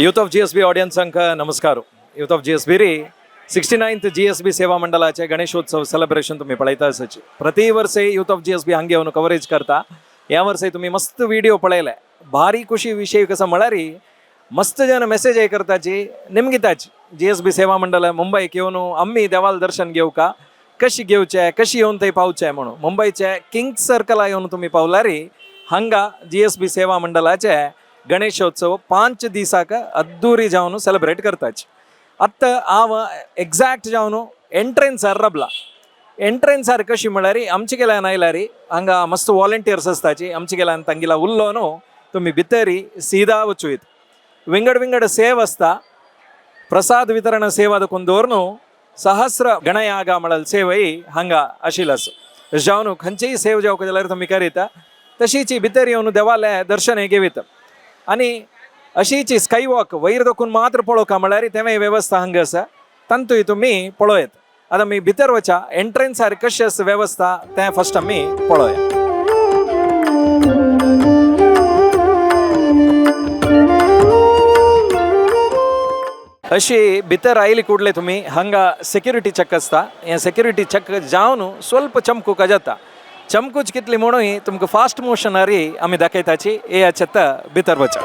Youth of GSB ऑडियन्सांक नमस्कार. Youth of GSB री 69th GSB सेवा मंडळाचे गणेशोत्सव सेलिब्रेशन तुम्ही पळयता आसाची. प्रति वर्से यूथ ऑफ जीएसबी हांगा येवन कवरेज करता. ह्या वर्सय तुम्ही मस्त व्हिडिओ पळयले. भारी खुशी विशय कसं म्हळ्यार मस्त जन मेसेज हे करताची निमगिताची जीएसबी सेवा मंडळ मुंबईक येवन आम्ही देवाल दर्शन घेवका, कशी घेवचे, कशी येवन थंय पावचे म्हणून. मुंबईचे किंग्स सर्कला येवन तुम्ही पावलारी हांगा जीएसबी सेवा मंडळाचे गणेशोत्सव 5 दिसाक अद्दुरी जावन सेलिब्रेट करताची. आत्तां हांव एग्जॅक्ट जावन एंट्रन्सार रबला. एंट्रन्सार कशी म्हळ्यार आमचे गेल्यान आयल्यार हांगा मस्त वॉलंटियर्स आसताची. आमचे गेल्यान तांगेला उरलो न्हू तुमी भितरी सीधा वचूं येत. विंगड विंगड सेव आसता. प्रसाद वितरण सेवा देखून दवर सहस्र गणयागा म्हळ्यार सेवय हांगा आशिल्लो आसा. जावन खंयचेय सेव जावंक जाल्यार तुमी करीता. तशीच भितर येवन देवालें दर्शन हे घेवीत आनी अशीच स्काय वॉक वयर दोखून मात्र पळोवका म्हळ्यार तेंय वेवस्था हांगा आसा, तांतूय तुमी पळोवं येत. आतां आमी भितर वचा. एंट्रन्सार कशी आसा वेवस्था तें फर्स्ट आमी पळोवया. अशी भितर आयली कुडले तुमी हांगा सेक्युरिटी चेक आसता. हें सेक्युरिटी चेक जावन स्वल्प चमकूक जाता. चमकूच कितली म्हणून तुमकां फास्ट मोशनारी आमी दाखयताची. येयाचे भितर वचा.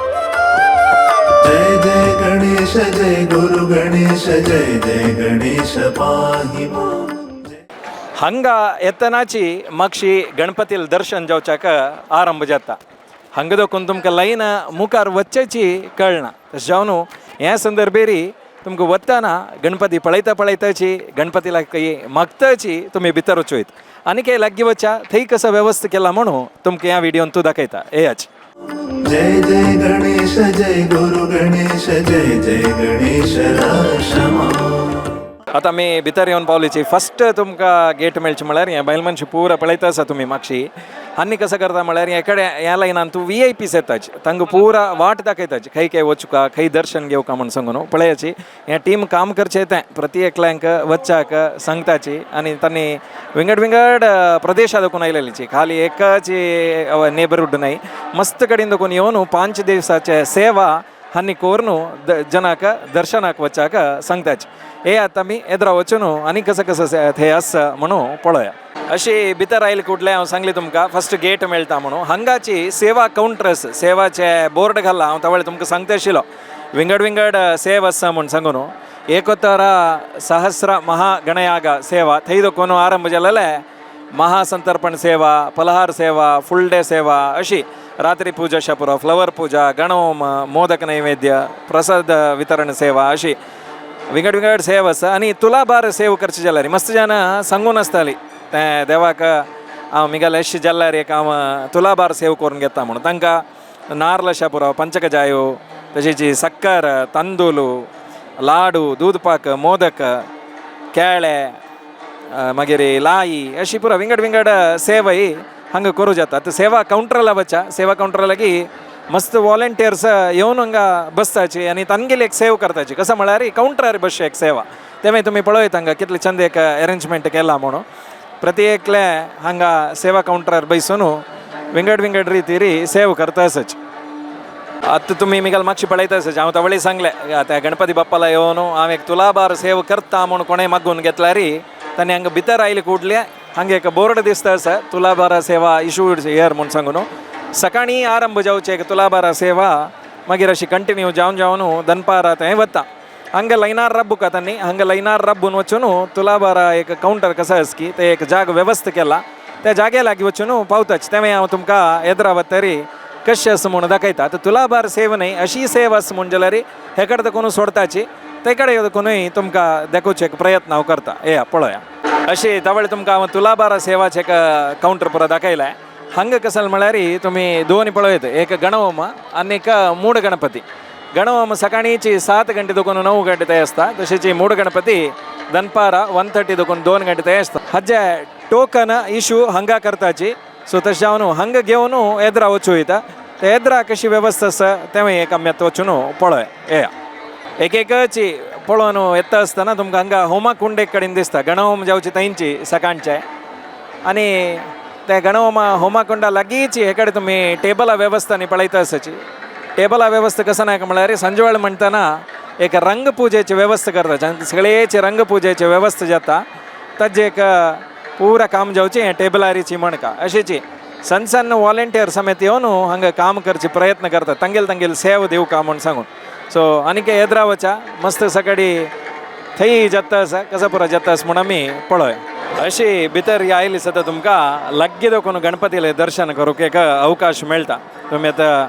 जय जय गणेश जय गुरु गणेश जय जय गणेश पाहि मां. हांगा येतनाची मागशी गणपतील दर्शन जावच्याक आरंभ जाता. हांगा दोकून तुमकां लायन मुखार वचचेची कळना. तशें जावन ह्या संदर्भेरी तुमकां वतना गणपती पळयता पळयताची गणपती लागीं मागताची तुमी भितर वचूं येत. आनी काय लागीं वचा, थंय कसो वेवस्था केला म्हणून तुमकां ह्या व्हिडियोन तूं दाखयता. येयाची. जय जय गणेश जय गुरु गणेश जय जय गणेश रक्षमा. आतां आमी भितर येवन पावलीची. फर्स्ट तुमकां गेट मेळचे म्हळ्यार हें बायल मनशां पुरा पळयता आसा तुमी मागशी. आनी कसं करता म्हळ्यार हे कडेन ह्या लायनान तूं वी I Ps येताची, तांकां पुरा वाट दाखयताची, खंय खंय वचूका, खंय दर्शन घेवका म्हूण सांगून. पळयाची, हें टीम काम करचें तें प्रति एकल्यांक वच्चाक सांगताची. आनी तांणी विंगड विंगड प्रदेशा दोकून आयलेलीची, खाली एकाची नेबरहूड न्हय, मस्त कडेन दोकून येवन 5 दिवसाचे सेवा हांणी कोरून जनाक दर्शनाक वचाक सांगताची. हे आतां आमी येद्रा वचून आनी कसं कसं थंय आसा म्हणून पळोवया. अशी भितर आयले कुडले हांव सांगले तुमकां फर्स्ट गेट मेळटा म्हणून. हांगाची सेवा कावंटर आसा, सेवाचे बोर्ड घाला. हांव तवळ तुमकां सांगता आशिल्लो विंगड विंगड सेवा आसा म्हूण सांगून. एकोत्तर सहस्र महागणयाग सेवा थंय दोकोन आरंभ जालेले महासंतर्पण सेवा, फलहार सेवा, फुल डे सेवा, अशी रात्री पूजा शपुरो, फ्लवर पूजा, गणोम, मोदक नैवेद्य, प्रसाद वितरण सेवा, अशी विंगड विंगड सेवा आसा. आनी तुलाभार सेव करचे जाल्यार मस्त जाणां सांगून आसताली तें देवाक हांव मिगाले अशें जाल्यार एक हांव तुलाभार सेव करून घेता म्हणून. तांकां नार्ल पुरो, पंचकजायो, तशेंच सक्कर, तांदूळ, लाडू, दूदपाक, मोदक, केळे, मागीर लाई, अशी पुरो विंगड विंगड सेवा ही हांगा करूं जाता. आतां सेवा कावंटराला वचा. सेवा कावंटरा लागीं मस्त वॉलंटियर्स येवन हांगा बसताची आनी तांगेली एक सेव करताची. कसं म्हळ्यार कावंटरार बसची एक सेवा. ते मागीर तुमी पळयत हांगा कितले चंद एक अरेंजमेंट केला म्हणून. प्रति एकले हांगा सेवा कावंटरार बसून विंगड विंगड रितीरी सेव करता आसाची. आतां तुमी मिगल मातशी पळयता आसाची. हांव तवळी सांगलें त्या गणपती बाप्पाला येवन हांव एक तुलाभार सेव करता म्हूण कोणें मागून घेतल्यार तांणी हांगा भितर आयले कुडले हांगा एक बोर्ड दिसता आसा, तुलाभार सेवा इशूड here म्हूण सांगून. सकाळीं आरंभ जावचे एक तुलाभार सेवा, मागीर अशी कंटिन्यू जावन जावन दनपार थंय वता. हांगा लायनार रब्बुका तांणी हांगा लायनार रब्बून वचून तुलाभार एक कावंटर कसो आसा की ते एक जाग वेवस्था केला, त्या जाग्या लागीं वचून पावताच. तें हांव तुमकां येद्रा वतरी कशें आसा म्हूण दाखयता. आतां तुलाभार सेवा न्हय, अशी सेवा आसा म्हूण जाल्यार हे कडेन कोणूय सोडताची, ते कडेन कोणूय तुमकां दाखोवचो एक प्रयत्न हांव करता. येया पळोवया. अशी तवळ तुमकां हांव तुलाभार सेवाचें एक कावंटर पुरो दाखयलें. हांगा कसल म्हळ्यार तुमी दोन पळयत, एक गणहोम आनी एक मूड गणपती. गणहोम सकाळीची 7 गंटे दोकून 9 गंटे थंय आसता. तशेंच मूड गणपती दनपारा 1:30 दोकून 2 गंटे थंय आसता. हाजे टोकन इशू हांगा करताची. सो तशें जावन हांगा घेवन येद्रा वचूं येता. ते येद्रा कशी वेवस्था आसा तें एक आमी आतां वचून पळोवया. येया. एक एकची पळोवन येता आसतना तुमकां हांगा होमा कुंड एक कडेन दिसता. गणहोम जावची थंयची सकाळचे आनी त्या गणहोमा होमा कुंडा लागींच हे कडेन तुमी टेबला वेवस्था न्ही पळयता आसाची. टेबला व्यवस्था कसं नायक म्हळ्यार सांजवेळ म्हणटना एक रंगपुजेची व्यवस्था करता, सगळेची रंगपुजेची व्यवस्था जाता, ताजे एक पुरा काम जावचें हें टेबलारीची म्हणका. अशेंची सण सण वॉलेंटियर समेत येवन हांगा काम करचे प्रयत्न करतात, तांगेल तांगेल सेवा दिवका म्हूण सांगून. सो आनीक येद्रा वचा मस्त सकाळी थंय जाता आसा, कसो पुरो जाता आसा म्हूण आमी पळोवया. अशी भितर आयली सद्दां तुमकां लागीं देखून गणपतीले दर्शन करूंक एक अवकाश मेळटा. तुमी आतां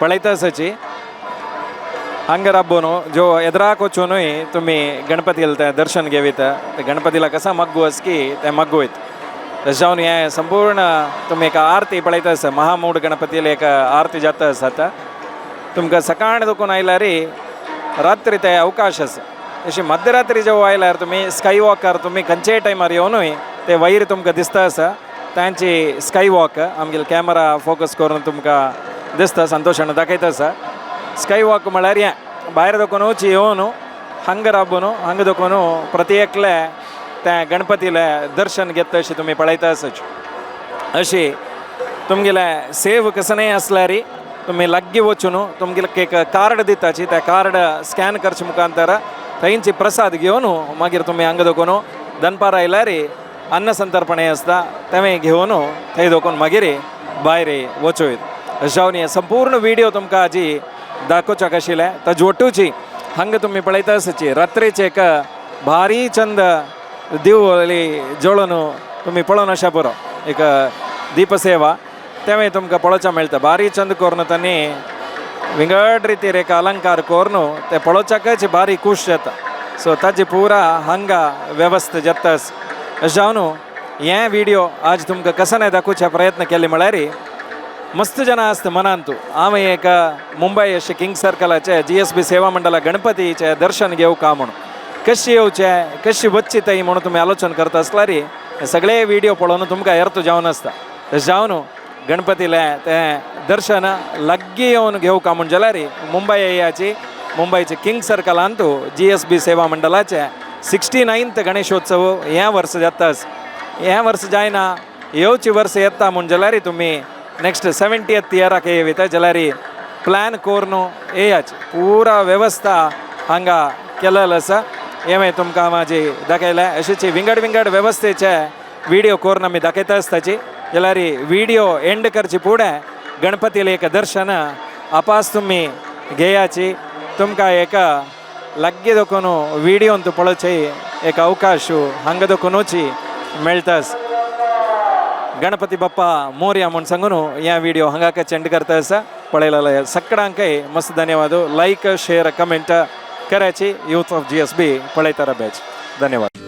पळयता आसाची हांगा राबोवन जो एदराक वचूनय तुमी गणपतीला तें दर्शन घेवीत, ते गणपतीला कसा मग्गू आसा की ते मग्गू वयता. तशें जावन हें संपूर्ण तुमी एक आरती पळयता आसा, महामूड गणपतीला एक आरती जाता आसा. आतां तुमकां सकाळ देखून आयल्यार रात्री ते अवकाश आसा. तशी मध्यरात्री जेव्हा आयल्यार तुमी स्काय वॉकार तुमी खंयच्याय टायमार येवनूय ते वयर तुमकां दिसता आसा तांची स्काय वॉक. आमगेले कॅमेरा फोकस करून तुमकां दिसता, संतोशान दाखयता आसा. स्काय वॉक म्हळ्यार हें भायर देखून वची येवन हांगा राबून हांगा देखून प्रति एकले त्या गणपतीले दर्शन घेता अशें तुमी पळयता आसाच. अशी तुमगेले सेव कसनय आसल्यार तुमी लागीं वचून तुमगेले एक कार्ड दिताची, त्या कार्ड स्कॅन करचे मुखांतर थंयची प्रसाद घेवन मागीर तुमी हांगा देखून दनपार आयल्यार अन्न संतर्पणे आसता, तें घेवन थंय देखून मागीर भायर वचूं येता. अशें जावन हे संपूर्ण व्हिडियो तुमकां आजी दाखोवच्याक आशिल्लें. ताजे वटूची हांगा तुमी पळयता आसाची रात्रेचे एक भारी चंद दिवली जळून तुमी पळोवन अशें पुरो एक दीपसेवा तेंवूय तुमकां पळोवच्या मेळटा. भारी चंद करून तांणी विंगड रितीर एक अलंकार करून ते पळोवच्याकच भारी खूश जाता. सो ताजी पुरा हांगा वेवस्था जाता. अशें जावन हे व्हिडियो आज तुमकां कसो नाय दाखोवचे प्रयत्न केले म्हळ्यार मस्त जनां आसता मनांतू हांव एक मुंबय अशें किंग सर्कलाचे GSB सेवा मंडळा गणपतीचें दर्शन घेवका म्हूण कशी येवचें कशी वचची थंय म्हणून तुमी आलोचन करता आसल्यार हे सगळे व्हिडियो पळोवन तुमकां अर्थ जावन आसता. तशें जावन गणपतीलें तें दर्शन लागीं येवन घेवका म्हूण जाल्यार मुंबय येयाची. मुंबयचे किंग सर्कलांत GSB सेवा मंडळाचे 69th Ganeshotsav हें वर्स जाता. हें वर्स जायना, येवचे वर्स येता म्हूण जाल्यार तुमी नेक्स्ट 70th इयराक येता जाल्यार प्लॅन करून येयाचे. पुरा वेवस्था हांगा केलेलो आसा, हें तुमकां म्हाजी दाखयलें. अशेंच विंगड विंगड वेवस्थेचे व्हिडियो करून आमी दाखयता आसताची. जाल्यार व्हिडियो एंड करचे फुडें गणपतीले एक दर्शन आपास तुमी घेयाची. तुमकां एक लागीं देखून व्हिडियोन पळोवचे एक अवकाश हांगा देखूनच मेळटा. गणपती बाप्पा मोरया म्हूण सांगून ह्या व्हिडियो हांगा चेंड करता आसा. पळयलेल्या सगळ्यांकय मस्त धन्यवाद. लायक, शेअर, कमेंट करायची. यूथ ऑफ GSB पळयता बॅच. धन्यवाद.